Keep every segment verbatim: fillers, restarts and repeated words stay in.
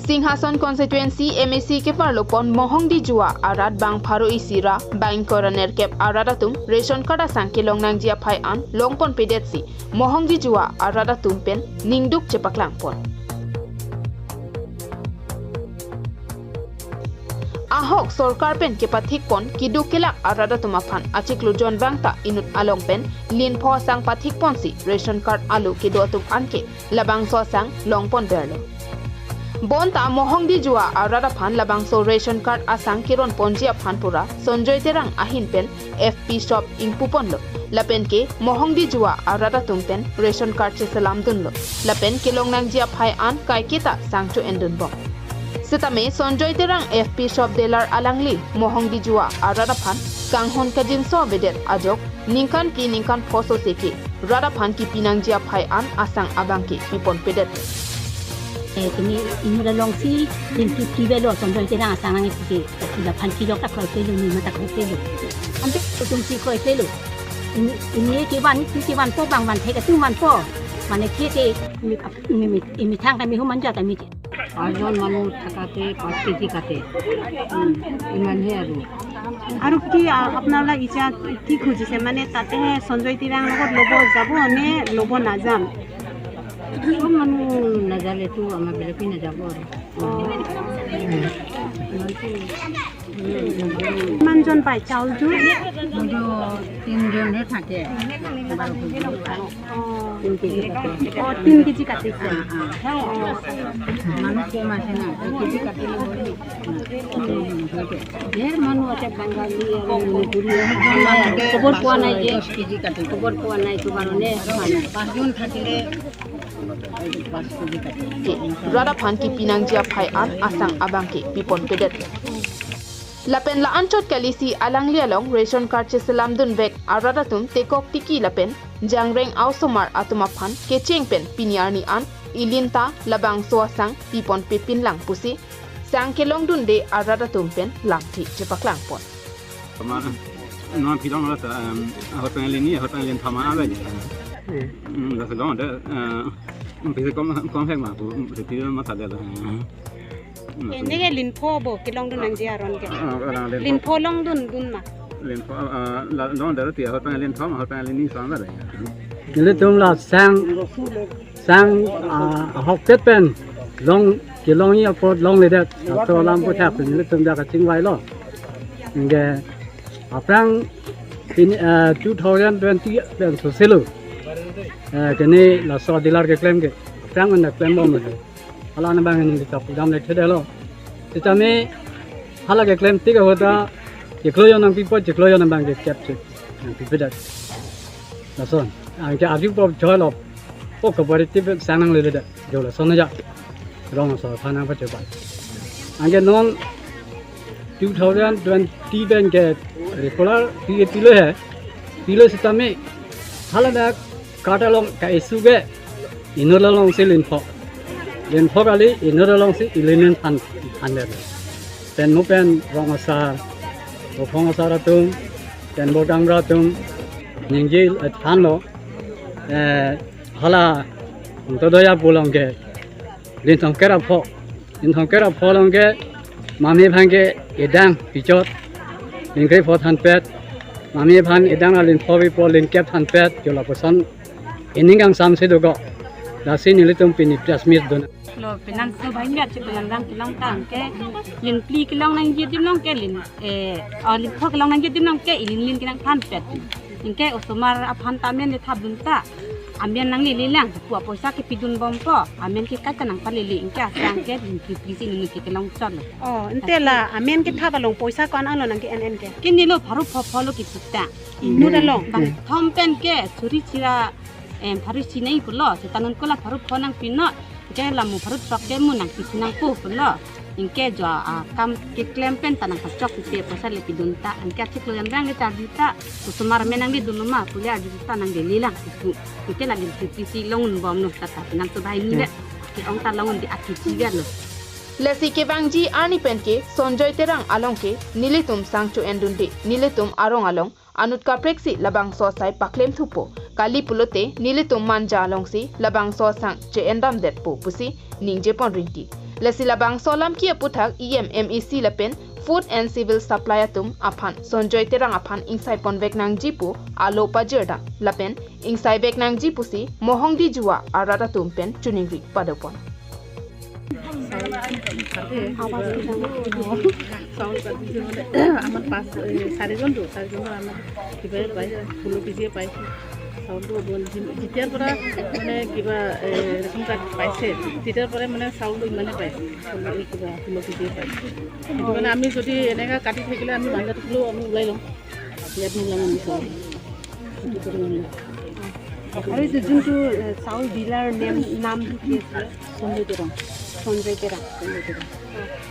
Singhason constituency M A C keparlopon Mohongdi Jua arat bang pharo isi ra bang ingkoi ra nerkep arat atum ration card asang kelong nangji aphai an longpon pedet si Mohongdi Jua arat atum pen ningduk chepaklangpon. Ahok sorkar pen kepathikpon keduk kelak arat atum aphan achiklo jonvang ta inut along pen linpho asang pathikpon si ration card alo kedo atum anke labangso asang longpon verlo. Bonta Mohongdi Jua arat aphan labangso ration card asang keronponji aphan pura Sonjoy Terang ahin pen F P shop ingpuponlo. Lapen ke Mohongdi Jua arat atum pen ration card cheselamdunlo. Lapen kelong nangji aphai an kaiketa sang cho-endunbom. Setame Sonjoy Terang F P shop dealer alangli Mohongdi Jua arat aphan kanghon kajinso avedet ajok ningkan phli ningkan pho sose ke rat aphan kipi nangji aphai an asang abang ke pipon pedet. Eh, kini inut alongsi, tin tu ki belo, Sonjoy Terang asang nangkipi ke, sila phan kilok ta kroikre lo, ni ma ta kroikre lo. Ante atum si kroikre lo. Ini, ini kevan, ini kevanpo bang vanthek atum vanpo. Mane ke ke, imi, imi, imi, imi thang kami human jata mi. পাঁচজন মানুহ থাকাতে পাঁচ কেজি কাটে। উম, ইমানহে আৰু। আৰু কি, আ, আপোনালোকে এতিয়া কি খুজিছে? মানে তাতে সঞ্জয় তিৰাং লগত ল'ব যাব নে ল'ব নাযাম? চব মানুহ নাযালেতো আমাৰ বেলেগে নাযাব আৰু। অ। ইমানটো, উম। কিমানজন পায় চাউলটো? মোৰতো তিনিজনহে থাকে। বাৰ কেজি পায়। অ। তিন কেজি কাটে। অ, তিন কেজি কাটিছে। অ, অ। অ। মানুহ কম আছে না, এক কেজি কাটিলে হয়। ধেৰ মানুহ আছে, বাঙালী আৰু মণিপুৰী, খবৰ পোৱা নাই যে। দহ কেজি কাটিলে। খবৰ পোৱা নাই, এইটো কাৰণে। পাঁচজন থাকিলে পাঁচ কেজি কাটিলে। Rat aphan kipi nangji aphai an asang abang ke pipon pedet. Lapen la-anchot kali si alangli along ration card cheselamdunvek arat atum tekok tiki lapen jangreng a-osomar atum aphan kecheng pen pini arni an ilin ta labangso asang pipon pepinlang pusi sang kelongdunde arat atum pen lamthe chepaklangpon. Kama, non pilong lo ta, em, ahut pengen lini, ahut pengen lin thama abe. Hmm. Hmm, dah selong ada, eh, bisa kom, kom hek ma, aku, bisa tidak masalah lah. Hmm. Ini ke linpho bo, kelongdun nangji aron ke. Ah, orang linpho. Linpho longdundun ma. Linpho, ah, la, long dari tiap ahut pengen linpho, ahut pengen lini sama lah ya. Nelitum la sang, sang, ah, ahokpet pen long, kelongji apot longledet. Laso alam aputhak pen nelitum dak kachingvailo. Anke aphrang pini, ah, two thousand twenty pen soselo. Eh, kene laso dealer keklem ke. Aphrang anda klembomlo. Hala anabang neli chok damlekthedetlo. Sitame hala keklem tik ahut ta chiklo jon nangpipo, chiklo jon abang ke kepche nangpipedet. Lason, anke ajupop joilo. O cooperative sang nangledet. Jo lason aja. Rong asor aphan nangpachoba. Anke non two thousand twenty pen ke regular P A pilo he. Pilo sitame hala dak card along ka-issue ke inut alongsi linpho. Linpho kali inut alongsi ilin lin than, thandet. Pen mo pen rong asar, ophong asar atum, pen bor gaonbura atum, ningje, eh, thanlo, eh, hala, Antyodaya pu along ke, linthom kera pho. Linthom kera pho along ke, mame aphan ke idang pichot. Lingkre pho thanpet. Mame aphan idang alin pho pipo, lin kep thanpet. Jo lapuson ining kangsamsi dokok. Lasi nelitum pini press meet dun. Lo, penang so bhai mi achi penang dang kelong tang ke. Lin phli kelong nangji adim along ke lin. Eh, oh, linpho kelong nangji adim along ke ilin lin kenangthanpet. Anke osomar aphan ta amen le thapdun ta. Amen nanglelelang, pu apoisa kepidunbompo. Amen ke kaita nangpalele, anke asang ke lin phli phli si nini ke kelong chotlo. Oh, ante la, amen kethap along poisa ko-an anlo nangke-en-en ke? Kene lo pharo pho pho lo kepita. Inut along? Bang thom pen ke, suri sira, em, pharo isi nai pulo, seta non ko la pharo pho nangpinon. Ke la mo pharo throk ke mo nangpisi nangpo pulo. Anke jo, ah, kam keklem pen ta nangkachok pu apoisa le pidun ta. Anke achiklo jon abang ke charji ta. Osomar amen nangledunlo ma pu le arjuta nanglelelang pu. Anke la lin phli phli si longdunbomlo ta ta penang so bhai mi le. Ke-ong ta longdunde akichi galo. Lasi kevangji arni pen ke Sonjoy Terang along ke nelitum sang cho-endunde, nelitum arong along anut kaprek si labangso asai paklem thupo. Kali pulote nelitum Manja alongsi labangso asang che-endamdetpo pusi ningjepon rinti. Lasi labangso alam ke aputhak E M, M A C lapen Food and Civil Supply atum aphan Sonjoy Terang aphan ingsai ponvek nangji pu alo pajirdam lapen ingsaivek nangji pusi Mohongdi Jua arat atum pen choningri padopon. চাউল কাটিছে মানে আমাৰ পাঁচ এই চাৰিজনটো চাৰিজনটো আমাৰ কিবাই পায় ষোল্ল কেজিয়ে পায় চাউলটো বন- যি- যেতিয়াৰ পৰা মানে কিবা এ, ৰেচন কাৰ্ড পাইছে তেতিয়াৰ পৰাই মানে চাউলটো ইমানে পাইছে ষোল্ল- এই কিবা ষোল্ল কেজিয়ে পায় সেইটো কাৰণে আমি যদি এনেকৈ কাটি থাকিলে আমি বাহিৰত থাকিলেও আমি ওলাই লওঁ ইয়াত নোলাম আমি চাউল সেইটো কৰি আমি আৰু এইটো যোনটো এ, চাউল ডিলাৰ নেম নামটো কি আছিলে? সঞ্জয় তেৰাং সঞ্জয় তেৰাং। সঞ্জয় তেৰাং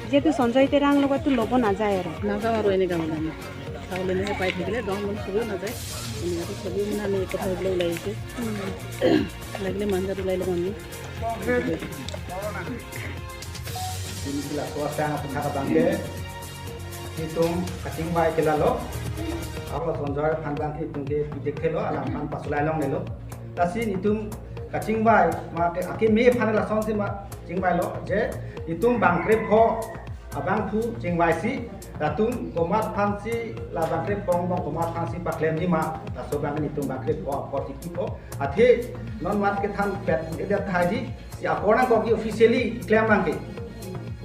যিহেতু সঞ্জয় তেৰাং লগতো ল'ব নাযায় আৰু। নাযাওঁ আৰু এনেকা হ'লে আমি চাউল এনেকৈ পাই থাকিলে গাঁৱৰ মানুহ চবেও নাযায়। এনেকুৱাতো চবেই মানে আমি কথা পাতিবলৈ ওলাই আহিছে লাগিলে মাঞ্জাত ওলাই ল'ম আমি Ini sila suasana pun haka bangke. Itum kachingvai ke lalo. Ako Sonjoy aphan bangke itum ke pidek thelo alam aphan pasulai longlelo. Lasi itum kachingvai ma ke ake me aphan lasonsi ma chingvailo je itum bangkrepho abangphu chingvaisi latum komat aphansi la bangkrepho angbong komat aphansi paklemji ma laso bangke itum bangkrepho apor tikipo. Athe non mat kethan pet edet thaiji si apor nangkokji officially klem bangke.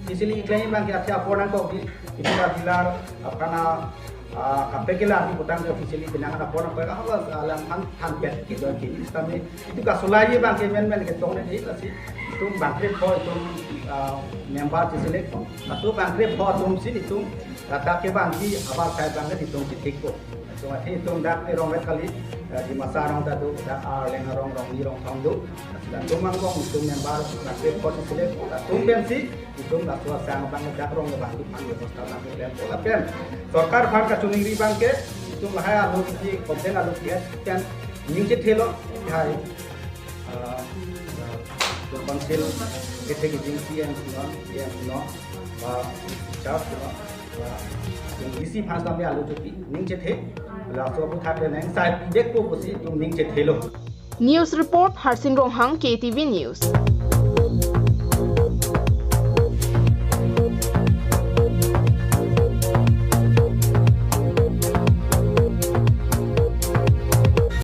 Officially klem bangke athe apor nangkokji itum ka dealer apana ah, kape kelar di botang ke officially pinang apor nangkok ka hala alam aphan than pet ke don kini sitame itum kasulai bangke men men ketong ne di lasi itum bangkrepho itum ah, member si select latum bangkrepho atumsi itum ladak ke bangji abar sai bangke itum si thikpo. Latum athe itum dak erong vet kali, eh, Dimasa arong ta do, dak Arleng arong, Rongni Rongthong do. Latum angbong itum member bangkrepho si select latum pensi itum laso asang bang dak rong bang itum bang bebosta bang pen pola pen. Sorkar aphan kachoningri bangke itum lahai alo ki complain alo ki pen ning chethelo hai. Ah, ah, council kethe ki jing C M no, C M no, ba charge no, ba D C aphan sitame alo chuti ning chethe. Laso aphuthak le nang sai pidekpo pusi itum ning chethelo. News report, Harsing Ronghang, K T V News.